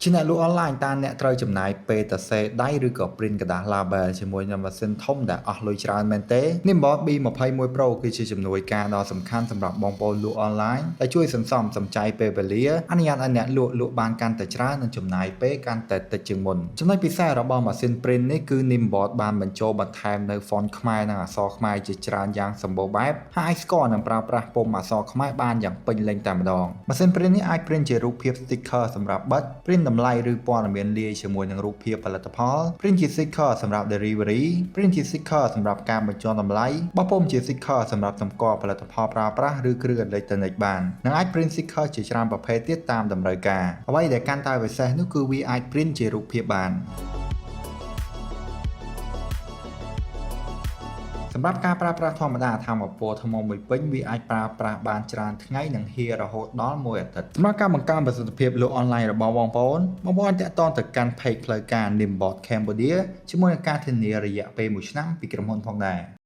ជាអ្នកលក់អនឡាញតើអ្នកត្រូវចំណាយពេលសរសេរដៃឬក៏ print ក្រដាស label ជាមួយនឹងម៉ាស៊ីនធំដែលអស់លុយច្រើនមែនទេ Nimbot B21 Pro គឺជាជំនួយការដ៏សំខាន់សម្រាប់បងប្អូនលក់អនឡាញដែលជួយសន្សំសំចៃពេលវេលាអនុញ្ញាតឲ្យអ្នកលក់លក់បានកាន់តែច្រើននិងចំណាយពេលកាន់តែតិចជាងមុនចំណុចពិសេសរបស់ម៉ាស៊ីន print នេះគឺ Nimbot បានបញ្ចូលបន្ថែមនៅ font ខ្មែរនិងអក្សរខ្មែរជាច្រើនយ៉ាងសម្បូរបែបហើយអាចស្គាល់និងប្រើប្រាស់ពុម្ពអក្សរខ្មែរបានយ៉ាងពេញលេញតែម្ដងម៉ាស៊ីន print នេះអាច print ជារូបភាព sticker សម្រាប់បិទ print តម្លៃឬព័ត៌មានលាយជាមួយនឹងរូបភាពផលិតផល print ជា sticker សម្រាប់ delivery print ជា sticker សម្រាប់ការបញ្ចុះតម្លៃបោះពុម្ពជា sticker សម្រាប់សម្គាល់ផលិតផលប្រើប្រាស់ឬគ្រឿងអេឡិចត្រូនិកបាននិងអាច print sticker ជាច្រើនប្រភេទទៀតតាមតម្រូវការអ្វីដែលកាន់តែពិសេសនោះគឺវាអាច print ជារូបភាពបាន សម្រាប់ការប្រើប្រាស់ធម្មតាថាមពលថ្មមួយពេញវាអាចប្រើប្រាស់បានច្រើនថ្ងៃនិងហៀរហូតដល់មួយអាទិត្យសម្រាប់ការបង្កើនប្រសិទ្ធភាពលក់អនឡាញរបស់បងប្អូនបងប្អូនទាក់ទងទៅកាន់ page ផ្លូវការ Nimbot Cambodia ជាមួយនឹងការធានារយៈពេល1ឆ្នាំពីក្រុមហ៊ុនផងដែរ។